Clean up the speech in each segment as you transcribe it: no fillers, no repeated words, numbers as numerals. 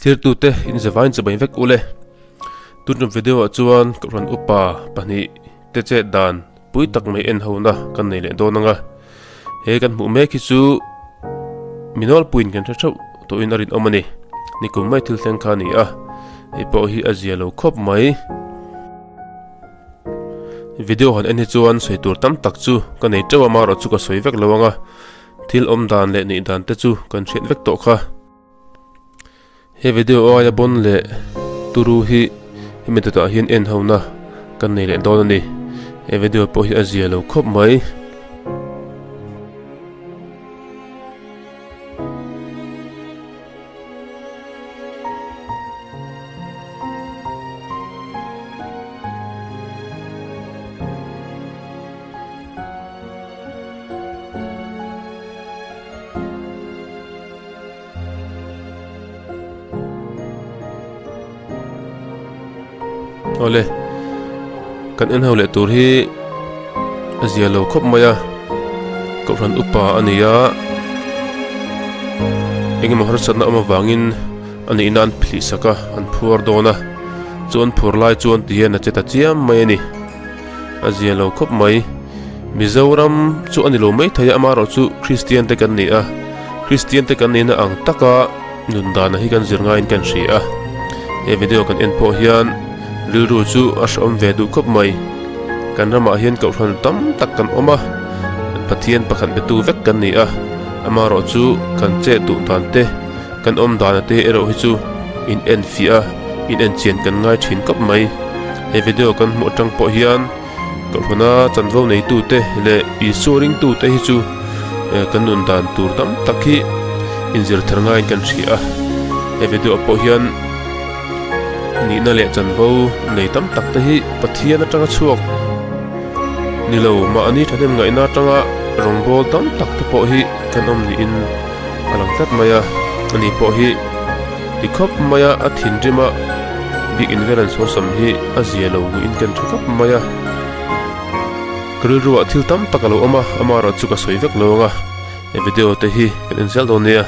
Thirtute in zavain chibai vek ule. Tun tum video ah chuan Kohhran upa pahnih te chet dan pui tak mai en ho na kan nei leh dawn anga. He kan hmuh mek hi chu minawlpuiin kan hre theuh tawhin a rinawm a ni. Nikum mai thil thleng kha a ni a, hei pawh hi a zia lo khawp mai. Video han en hi chuan sawi tur tam tak chu ka nei teuh a, amaherawh chu ka sawi vek lo anga thil awm dan leh neih dan te chu kan hriat vek tawh kha. He video aia bon leh turu hi hemi dawtah hian en ho na kan nei leh dawn a ni. He video pawh hi a zia lo khawp mai. Awle kan en ho leh tur hi a zia lo khawp mai a kohhran upa a ni a engemaw harsatna awm avangin a nihna an phlih sak a an phuar dawn a chuan phur lai chuan ti hian a che ta chiam mai a ni a zia lo khawp mai Mizoram chu a ni lo mai thei a amaherawhchu Kristian te kan ni a Kristian te kan nihna ang taka nun dana hi kan zir ngaiin kan hria a he video kan en pawh hian rilru chu a hrehawm ve duh khawp mai kan ramah hian kohhran tam tak kan awm a Pathian pakhat betu vek kan ni a amaherawhchu kan chet duh dan te kan awm dana te erawh hi chu in en fiah a in en chian kan ngai thin khawp mai he video kan hmuh atang pawh hian. Kohhrana chanvo neitute leh Isua ringtute hi chu kan nun dan tur tam tak hi inzir thar ngaiin kan hria a. He video ah pawh hian nihna leh chanvo nei tam tak te hi Pathian atanga chhuak ni lo mahni thahnem ngaihna atanga rawngbâwl tam tak te pawh hi kan awm niin a lang tlat mai a. Ani pawh hi ti khawp mai a, a thinrim a. Bik in vel an sawsam hi a zia lo niin kan tha khawp mai a, ka rilruah thil tam tak a lo awm a, amaherawh chu ka sawi vek lo ang a, he video te hi kan en zel dawn nia.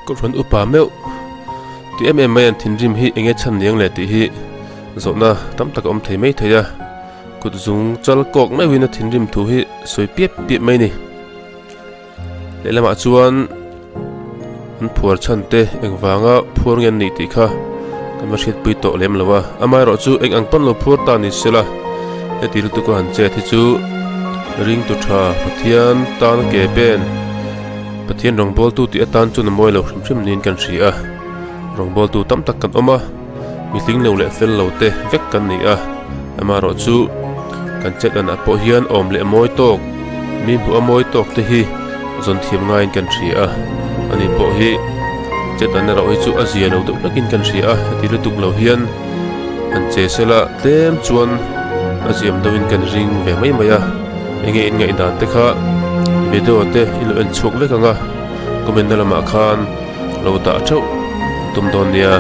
Kohhran upa meuh tih em em mai an thinrim hi eng nge chhan niang le tih hi zawhna tam tak a awm thei mai thei a. Kut zung chal kawk meuhin a thinrim thu hi sawi piap piap mai a ni. Lehlamah chuan an phuar chhan te engvanga phuar nge an nih tih kha kan va hriatpui tawh lem lo a. Amaherawh chu eng ang pawn lo phuar ta ni sela heti lutuk a han chet hi chu ringtu tha Pathian tan ke pen Pathian rawngbawltu tih atan chuan a mawi lo hrim hrim niin kan hria a. Rawngbawltu tam tak kan awm a. Mihling lo leh fel lo te vek kan ni a, amaherawh chu kan chet anah pawh hian awm leh mawi tawk, mi hmuh a mawi tawk te hi zawn thiam ngaiin kan hria a, ani pawh hi chet an erawh hi chu a zia lo deuh hlakin kan hria a, heti lutuk lo hian han che sela tlem chuan a ziam deuhin kan ring ve mai mai a, enge in ngaihdan te kha video te i lo en chhuak vek ang a, comment na lamah khan lo dah theuh tum dawn nia.